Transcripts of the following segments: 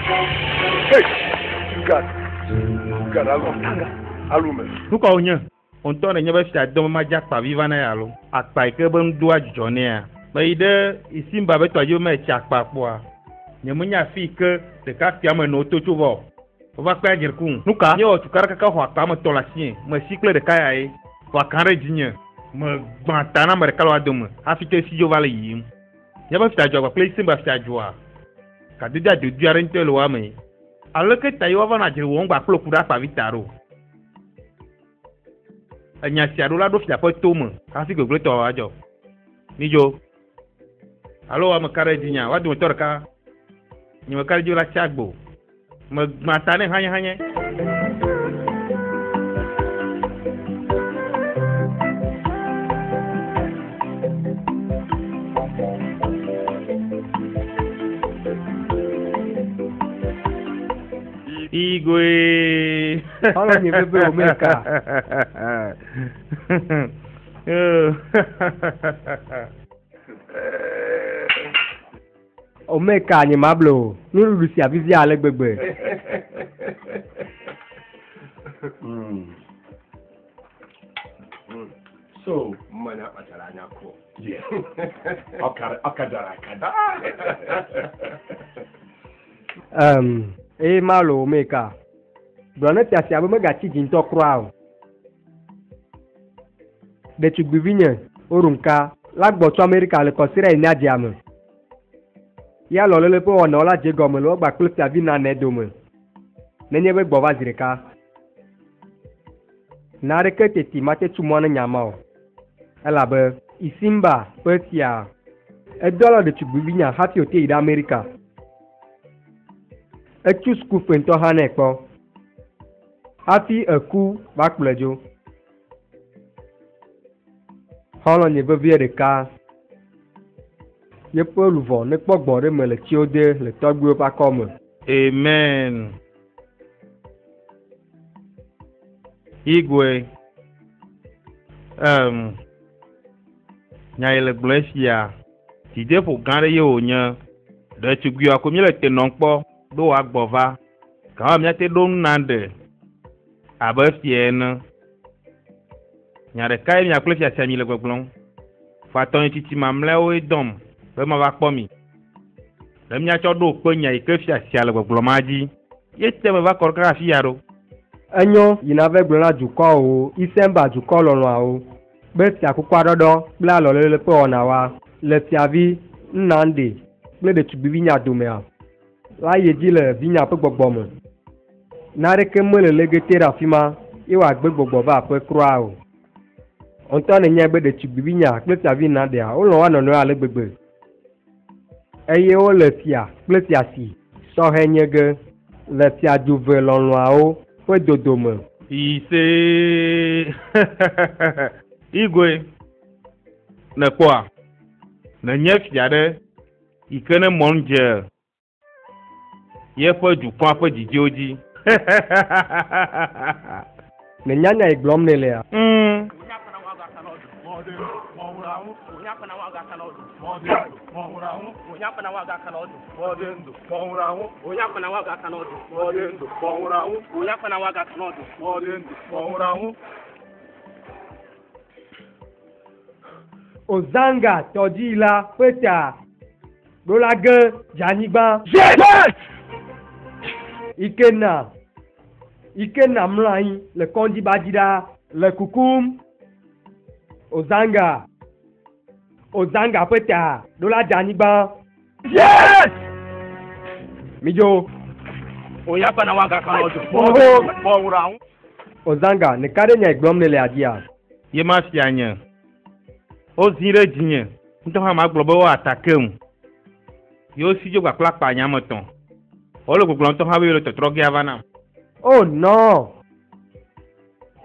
Hey! Gad. Gad alo. Alume. Nu ka wònye? Wò ŋutɔ nènya be fia dɔm madze akpavi va na ye alo akpa yi ke be nu doa dzidzɔ nɛa? Meyi ɖe Isimba be tɔa dzi be metsi akpa kpɔa, nyemenya afi yi ke ɖekakpuia me nɔwo to tso va o. Wova kpe adzre kum. Nu ka? Míewɔ tukaɖa kaka xɔ akpa ame etɔ̃ le asinye. Mesi kple ɖeka ya ye. Vɔa kã ɖe dzinye. Megbã ta na ame ɖeka le woa dome hafi te si dzo va le yiyim. Míaƒe fiadzua kpakple Isimba fiadzua, kadodo adodoe aɖe ŋutɔe le woa me. Aleke ta ye woava nɔ adzre wɔm gba kple ku ɖe akpavi ta ɖo? Enya sia ɖo la ɖo fia ƒe to me hafi gbegblẽtɔ adzɔ. Midzo. Alo ame ka ɖe dzinya? Woa dometɔ ɖeka. Nye meka ɖe dzi la tsi agbo. Megbã ta nɛ hanyehanye. Igwe. Xɔlɔ̃ nye veve wò meka. Omeka nye mable o. Nuɖuɖu sia vivia ale gbegbe. So, mmanya kpachara anya kụọ. Ọ kajara akaja. Eye malo omeka. Gblɔ ne fia sia be megatsi dzi ŋutɔ kura o. Ɖetugbivinye Orunka la gbɔ tso Amerika le kɔsiɖa yi míadzea me. Ya lɔlele ƒe wɔnawo la dze gɔme le woagba kple fiavi Nane dome. Nenye be gbɔ va zi ɖeka. Naɖeke teti mate tu mɔ ne nya ma o. Elabe Isimba ƒe fia edo alɔ ɖetugbivinya hafi wòte yi ɖe Amerika. Etsu sukufe ŋutɔ hã nɛ kpɔ. Hafi eku va kplɔe dzo. Xɔlɔ̃ nye vevie ɖeka. Yeƒe luʋɔ nekpɔ gbɔ ɖe me le tsiwo de le tɔgbuiwo ƒe akɔme. Amen. Igwe. Nya yi le gblɔe sia. Dzideƒo gã ɖe ye wònye. Ɖetugbiwoa ko míele te nɔm kpɔ be wòagbɔ va. Gawɔ míate ɖo nu na ɖe abe fia ene. Nya ɖeka ye mia kple fia sia mi le gbɔgblɔm. Fatɔnye tsitsi mamlɛawoe dɔm be mava kpɔ mi. Ɖe míatsɔ ɖo kpe nya yi ke fia sia le gbɔgblɔm dzi. Ye te me va kɔ ɖe kaka afi ya ɖo. Enyo yina va gblɔ na dukɔwo, Isemba dukɔ lɔlɔ̃awo be fiakukua ɖɔɖɔ kple alɔlele ƒe wɔnawoa le fiavi Nnamdi kple ɖetugbivi nya domea la yi dzi le vinya ƒe gbɔgbɔ me. Naɖeke mele legete ɖe afi ma ye wòagbe gbɔgbɔ va aƒe kura o. Ŋutɔ nenyae be ɖetugbivi nya kple fiavi Nnamdia wolɔ̃ woa nɔnɔewo ale gbegbe. Eye wole fia kple fiasi sɔhɛ nye ge le fiaduve lɔlɔ̃awo ƒe dodome. Ise Igwe nekpɔa nenye fia ɖe yi ke ne mɔnu dze yeƒe dukɔa ƒe dzidziwo dzi. Nenya nya yi gblɔm ne lea? Ozanga tɔdzi la ƒe ta ɖo la ge dze anyigba. Ikena Ikena mlɔ anyi le kɔdzi ba dzi ɖa le kukum. Ozanga Ozanga ƒe ta ɖo la dze anyigba. Yes! Midzo. Ozanga, ne ka ɖe nya yi gblɔm ne le adzia? Ye ma fia nye. Wozi ɖe dzinye. Ŋutɔ hã magblɔ be wo atake ŋu. Yewo si dzo kpakple akpa nye ame etɔ̃. Wole gbɔgblɔm ŋutɔ hã be yewo le tɔtrɔ ge ava nam. Oh no!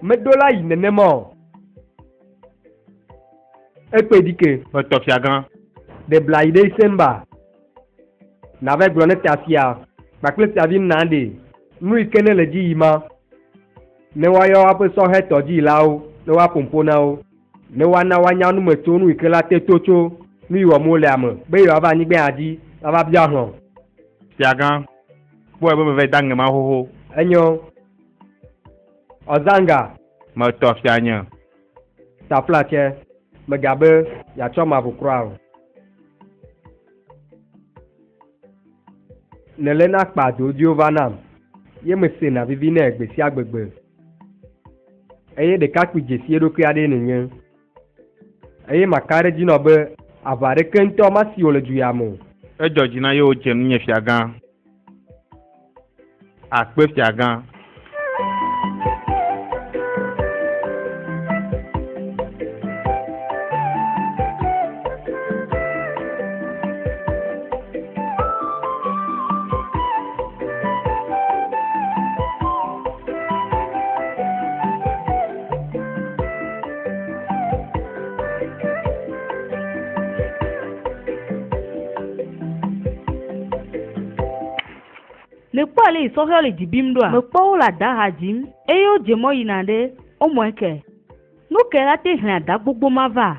Meɖo la yi nenema o. Ekpe ɖike. Metɔ fiagã. Ɖe bla yi ɖe Isemba. Nave gblɔ ne fia sia kpakple fiavi Nnamdi nu yi ke ne le dzi yi ma. Ne woayɔ woaƒe sɔhɛ tɔdziyilawo ne woaƒo ƒo na wo. Ne woana woanya nu me tso nu yi ke la te to tso nu yi wɔm wole ame be yewoava anyigba ya dzi ava bia hlɔ̃. Fiagã, Kpɔe be meva yi da ŋe ma xoxo. Enyo. Ɔzanga. Metɔ fia nye. Taflatse, megabe yeatsɔ mavu kura o. Nèléna kpa dodoewo va nam ye mesena vivi nɛ gbe sia gbegbe. Eye ɖekakpui dzesi eɖokui aɖee nènye. Eye maka ɖe edzi nɔ be aʋa aɖeke ŋutɔ masi wò le du ya me o. Edzɔ dzi na ye wòdze nunye fiagã. Akpe fiagã. Le kpɔ ale yi sɔhɛwo le dzi bim ɖoa? Mekpɔ wo le ada ha dzim eye wodze mɔ yina ɖe womɔe ke. Nu ke la te hlẽ ada gbogbo ma va.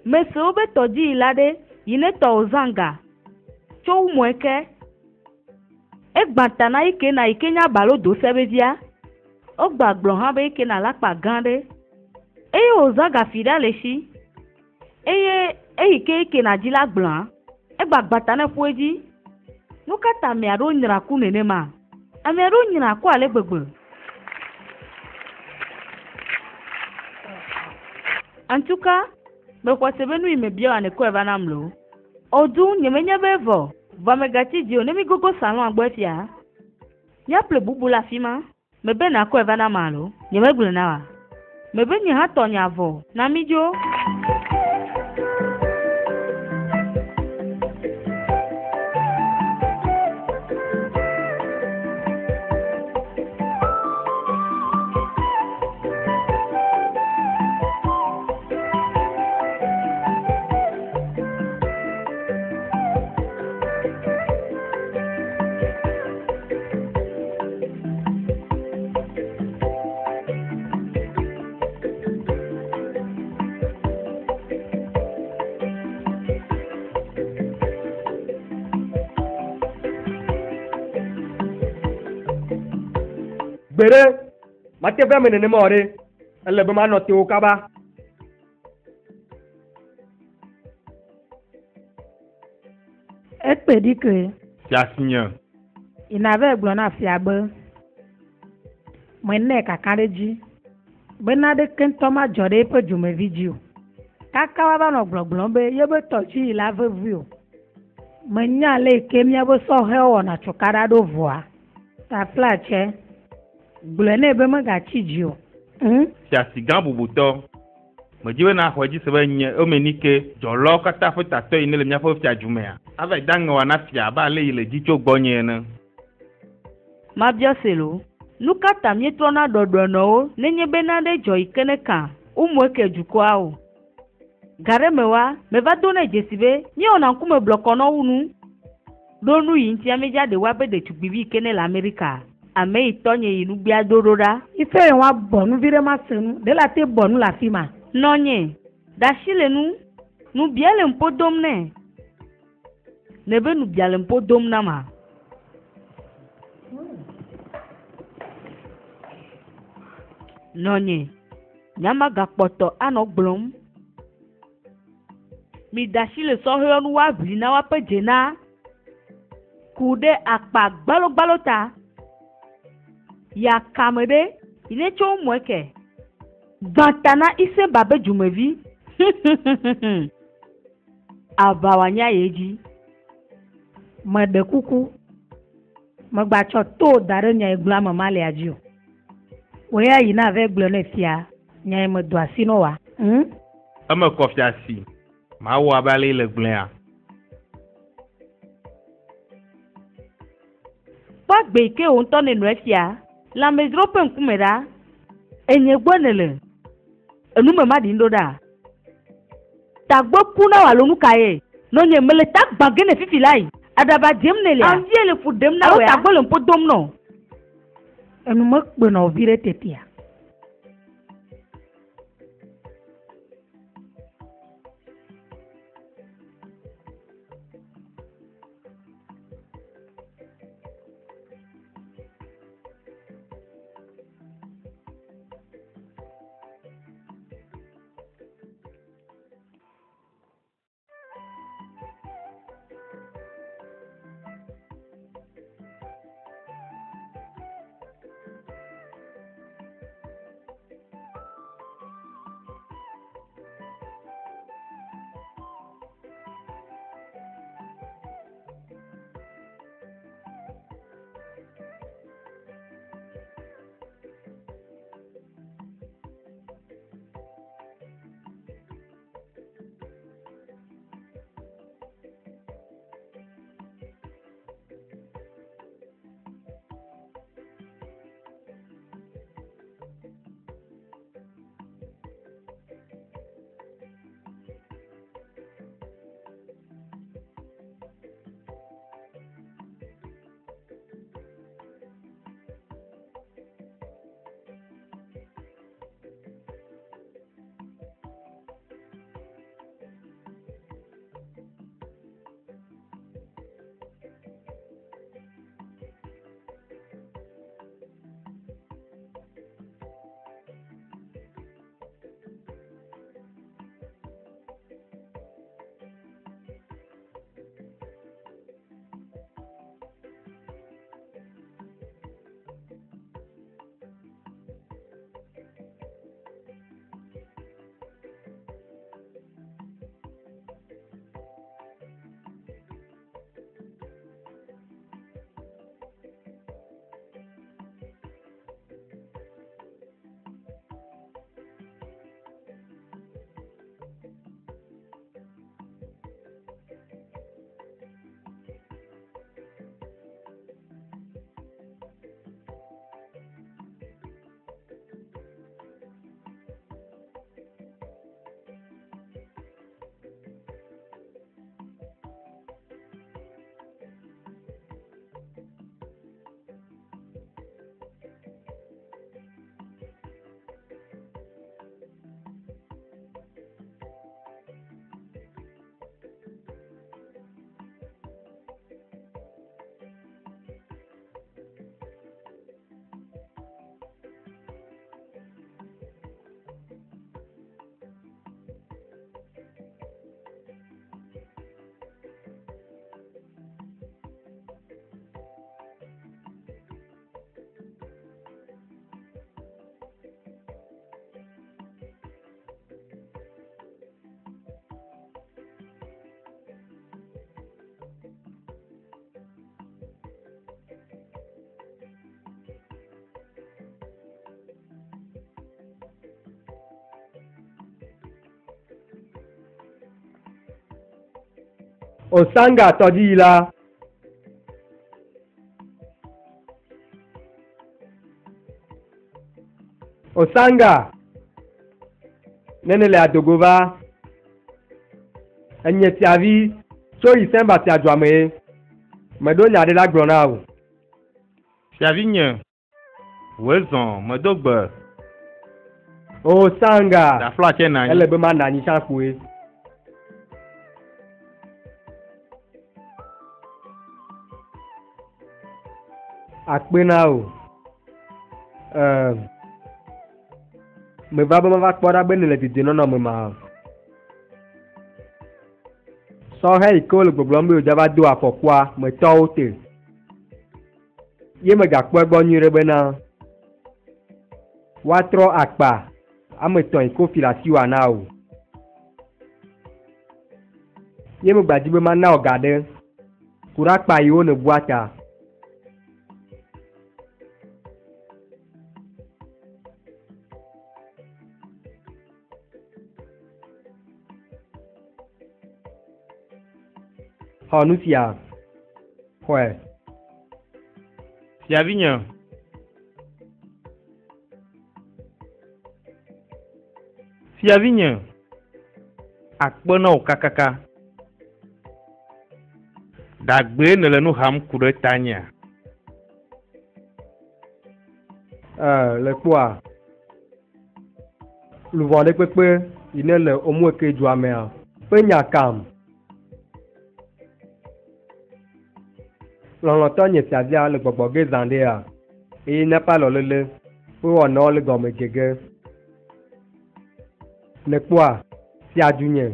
Mese wobe tɔdziyila ɖe yi ne tɔ wòzã ga tso womɔe ke. Egbã ta na yi ke na yi ke nye abalo do se be via. Wogba gblɔ hã be yi ke na la kpa gã ɖe. Eye wòzã ga fi ɖa le si. Eye eyi ke yi ke na dzi la gblɔa. Egba gbã ta ne ƒu edzi. Nu ka ta ame aɖewo nyra ku nenema? Ame aɖewo nyra ku ale gbegbe. En tout cas, mexɔ se be nu yi mebia wòa nekɔe va nam loo. Odu nye menye be evɔ. Vɔ megatsi dzi o ne mi gogo salon gbɔ fia. Míaƒle bubu le afi ma. Mebe nakɔe va nam alo? Nye megblɔe na wa. Mebe nye hã tɔ nye avɔ. Na mi dzo. Gbeɖe, mate ŋu ame nenema o ɖe. Ele be manɔ te wo kaba. Ekpe ɖi ke. Fiasi nye. Yina va gblɔ na fia be menɛ kaka ɖe dzi be naɖeke ŋutɔ madzɔ ɖe eƒe dzomevi dzi o. Kaka woava nɔ gblɔgblɔm be yebe tɔdziyila vevi o. Menya ale yi ke míaƒe sɔhɛwo wɔna tsokaɖa ɖo vɔa. Taflatse, gblɔe nɛ be megatsi dzi o. Fiasi gã bubutɔ. Medzi be naxɔ edzi se be nye Omenike dzɔlawo katã ƒe tatɔ yi ne le míaƒe fiadzumea. Ava yi da ŋe wòa na fia abe ale yi le dzi tso gbɔnye ene. Mabiɔ se lo. Nu ka ta míetrɔna ɖɔɖɔnɔwo nenye be nane dzɔ yi ke ne ka womɔe ke dukɔa o. Ga ɖe me wa, meva do ne dzesi be míewɔna ŋkume blɔkɔ nɔ wu nu. Ɖo nu yi ŋuti amedza ɖe wa be ɖetugbivi yi ke ne le Amerika. Ame yi tɔ nye yi nugbea do ɖo ɖa. Ife yi wa bɔ nu vi ɖe ma se nu. Ɖe la te bɔ nu le afi ma. Nɔnye, ɖe asi le nu. Nubia le ŋpo dom nɛ. Ne be nubia le ŋpo dom na ma. Nɔnye, nyama gakpɔtɔ anɔ gblɔm. Mi da asi le sɔhɛwo nu woaʋli na woaƒe dzena. Ku ɖe akpa gbalogbalo ta. Yakame ɖe, yi ne tso mɔe ke. Gbã ta na Iseba be dzumevi. Aʋa wòanye ye dzi. Meɖe kuku. Megbatsɔ to da ɖe nya yi gblɔm ame ma lia dzi o. Wò ya yi na ava gblɔ ne fia nya yi medo asi nɔ wa. Eme kɔ fia si. Mawɔ abe ale yi le gblɔea. Kpɔ agbe yi ke wò ŋutɔ nenɔ efia. Le amedzro ƒe ŋkume ɖa. Enye gbɔ nèle. Enume ma ɖi ŋɖo ɖa. Tagbɔ ku na wò alo nu ka ye? Nɔnye mele ta gbã ge ne fifi la yi. Aɖaba dzem nèlea? Anvie le fu ɖem na wò ya. Tagbɔ le ŋpo dom nɔ. Enu mekpe nɔ vi ɖe tetea. Osanga tɔdziyila. Osanga. Nene le adogo va. Enye fiavi tso Yisemba fiadua me ye. Meɖo nya ɖe la gblɔ na wò. Fiavi nye, wòe zɔ medo gbe. Osanga. Dafla tse na anyi. Ele be mana anyi tsã kpoe. Akpe na wò. Meva be mava kpɔ ɖa be nèle dedienɔnɔ me ma. Sɔhɛ yi ke wole gbɔgblɔm be yewodzava do afɔkua metɔwo te. Ye megakpɔ egbɔ nyuie bena woatrɔ akpa ame etɔ̃ yi ke wofi le asiwòa na wò. Ye megbadi be mana wò ga ɖe ku ɖe akpa yiwo nèbua ta. Xɔ nu sia. Xɔe. Fiavinye. Fiavinye. Akpe na wò kakaka. Ɖagbee nèle nu ham ku ɖe tanyea? Le kpɔa, luʋɔ ɖe kpekpe yi ne le Omueke dua mea ƒe nya kam. Lɔlɔ̃tɔ nye fiavia le gbɔgbɔ ge zã ɖea eye míaƒe alɔlele ƒe wɔnawo le gɔme dze ge. Nèkpɔa fiadu nye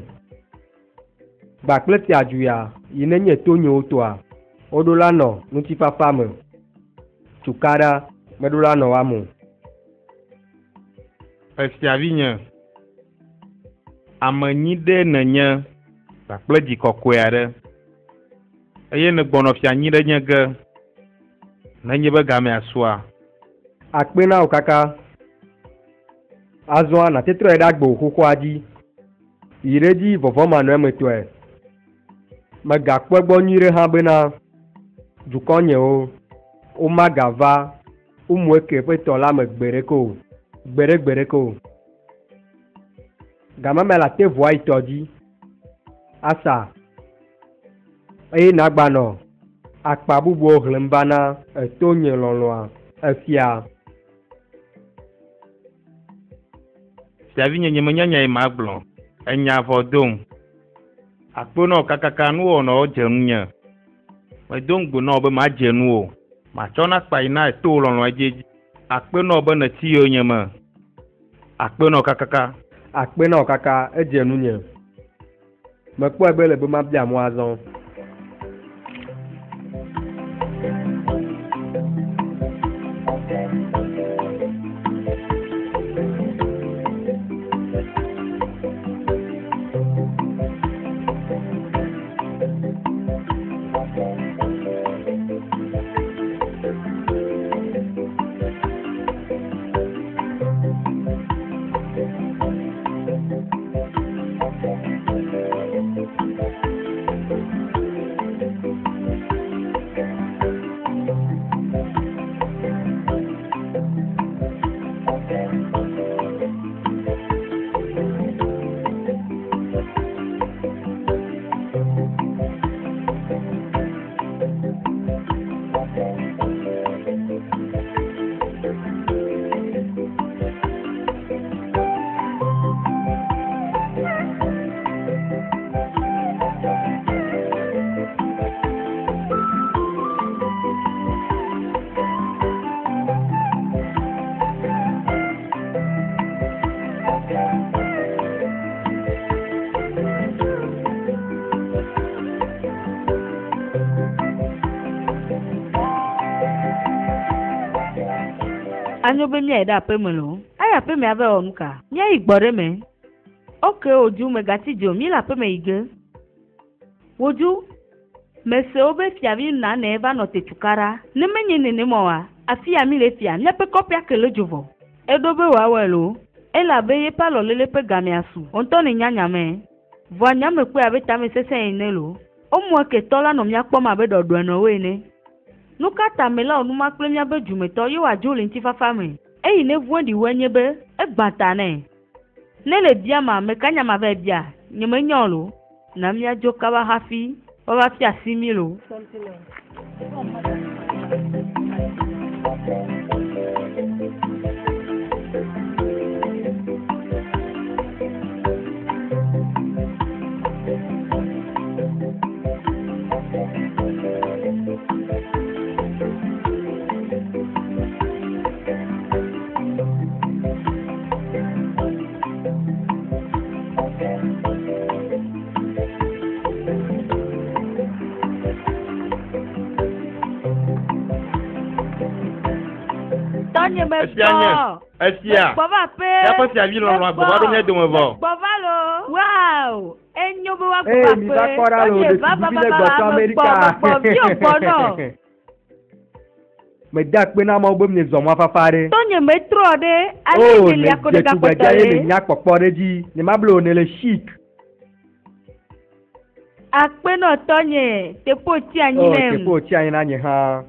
gba kple fiadu ya yi ne nye to nyewo toa, woɖo la nɔ ŋutifafa me. Tukaɖa meɖo la nɔ woame o. Efiavi nye, ame nyi ɖe nènye kpakple dzi kɔkɔe aɖe eye nègbɔnɔ fia nyi ɖe nye ge nenye be gamea sua. Akpe na wò kaka. Azɔa nàte trɔe ɖe agbo xoxoa dzi. Yi ɖe edzi vɔvɔ̃manɔmetɔe. Megakpɔ egbɔ nyuie ɖe hã bena dukɔnyewo womagava Umueke ƒe tɔ la me gbeɖeke o. Gbeɖegbeɖeke o. Gama me la te ʋua yi tɔ dzi. Asa. Eye nàgbanɔ akpa bubuwo hlẽm va na eto nye lɔlɔ̃a efia. Fiavi nye nye menya nya yi magblɔ. Enya vɔ dom. Akpe na wò kakaka nuwɔnawo dze ŋunye. Medo ŋugbe na wò be madze nu o. Matsɔ na akpa yi na eto lɔlɔ̃ edziedzi. Akpe na wò be nètsi yonyeme. Akpe na wò kakaka. Akpe na wò kaka edze nunye. Mekpɔe be le be mabia mɔ azɔ. Anyo be míayi ɖe aƒeme loo. Ayi aƒeme ava wɔ nu ka? Míayi gbɔ ɖe me. Ok, Wòdzu megatsi dzi o, míele aƒeme yi ge. Wòdzu, mese wo be fiavi nane va nɔ te tukaɖa. Ne menye nenema oa, afi ya mi le fia, míaƒe kɔƒea ke le dzo vɔ. Eɖo be wòawɔe loo. Elabe yeƒe alɔlele ƒe gamea su. Wò ŋutɔ nènya nyame. Vɔa nyame kpɔe abe tamesesẽ ene loo. Womɔ ketɔ la nɔ mía kpɔm abe ɖɔɖɔenɔwo ene. Nu ka ta mela wɔ numa kple míabe dzumetɔ ye wòadzo le ŋutifafa me? Eyi ne vɔ̃ɖi wɔe nye be egbã ta nɛ. Ne le bia ma, ame ka nya ma va bia? Nye menya o lo. Na míadzo kaba hafi woava fia asi mí lo. Tɔnye me Esia nye. gbɔ. Esia. Gbɔ va ƒe. Míaƒe fiavi lɔlɔ̃a gbɔ va ɖo mía dome vɔ. Gbɔ va lo. Wow. Enyo be woagbɔ Ee, va mi ƒe. va kpɔ ɖa lo, Tɔnye va va ɖetugbivi va ɖe va gbɔ tso va me gbɔ Amerika. me gbɔ viwo gbɔ nɔ. Mede akpe na amewo be miezɔ mɔ fafa ɖe. Tɔnye metrɔ ɖe. Ale O, ne lia ko ne ɖe gakpɔtɔ tugbedza ye le. le nya kpɔkpɔ ɖe dzi. Nyemable o, ne le chic. Akpe nɔ tɔnye. Teƒe tsi anyi O, nɛ. teƒe wòtsi anyi na nye hã.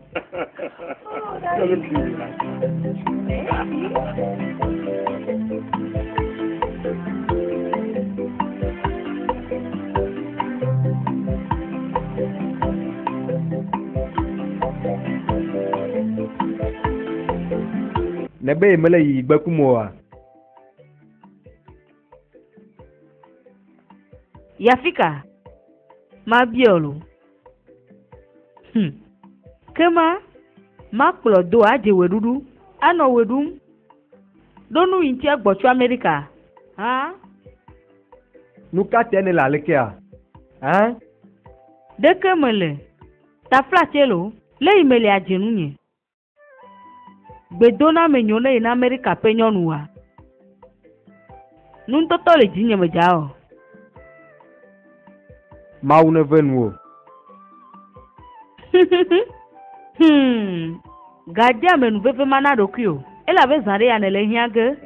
Nebe ye mele yiyi gbe kum oa? Yafika. Mabia o lo. Kema makplɔ do adze wɔɖuɖu. Anɔ wɔ ɖum. Ɖo nu yi ŋuti egbɔ tso Amerika. Hã? Nu ka tae ne le alekea? Hã? Ɖeke mele. Taflatse lo. Le yi mele adze nunye. Gbedoname nyo ne yina Amerika ƒe nyɔnua. Nutɔtɔ le dzinye me dza o. Mawu neve nuwò. Gadze ame nu veve ma na ɖokui o. Elabe zã ɖe ya ne le hiã ge.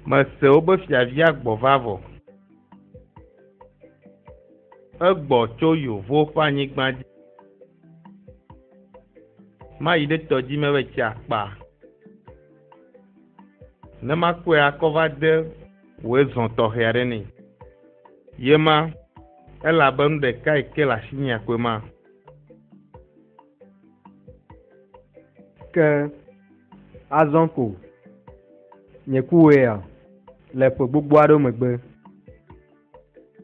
Mese wobe fiavia gbɔ va vɔ. Egbɔ tso Yovo ƒe anyigba dzi. Mayi ɖe tɔdzime be tsi akpa. Ne makɔe akɔ va de wòe zɔ tɔxɛ aɖe nɛ. Ye ma, elabe nu ɖeka yi ke le asinyea koe ma. Ke azɔ ko nye kuwoea le ƒe gbogbo aɖewo megbe.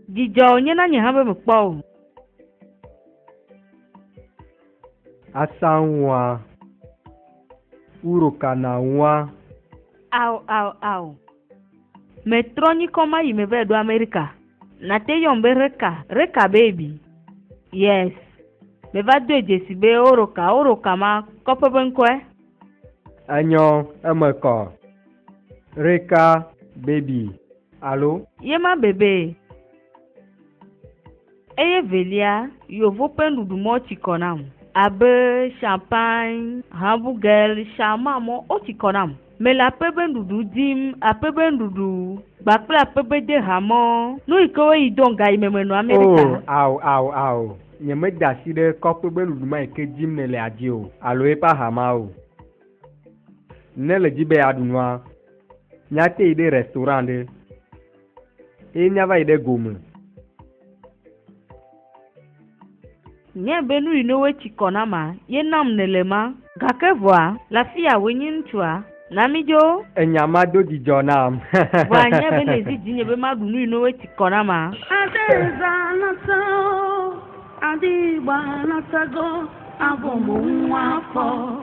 Dzidzɔ wònye na nye hã be mekpɔ o. Asanwa, Urokanawa. Ao, ao, ao. Metrɔ nyikɔ ma yi me va ɖo Amerika. Nate yɔm be Reka, Reka baby. Yes. Meva do dzesi be Oroka, Oroka ma kɔƒe be ŋkɔe. Enyo eme kɔ. Reka baby. Alo? Ye ma bebe. Eye velia, yovo ƒe nuɖumɔ tsi kɔ nam. Abe champagne, hamburger, shawarma mɔ wotsi kɔ nam. Mele aƒe be nuɖuɖu dim, aƒe be nuɖuɖu gbakple aƒe be de hamɔ. Nu yi ke woyi do ga yi me menɔ Amerika. O, ao, ao, ao. Nyemeda asi ɖe kɔƒe be nuɖuɖu ma yi ke dim nèle dzi o alo eƒe ahama o. Ne le dzi be yeaɖu nua, míate yi ɖe restaurant ɖe eye míava yi ɖe gome. Nye be nu yi ne woetsi kɔ na ma, ye nam nèle ma. Gake vɔa, le afi ya woe nye ŋutsua. Na mi dzo. Enya ma do dzidzɔ nam. Vɔa nye be nezi dzinye be maɖu nu yi ne woetsi kɔ na ma. Adaeze anata o, Adigbo anatago, abụ m nwa afọ.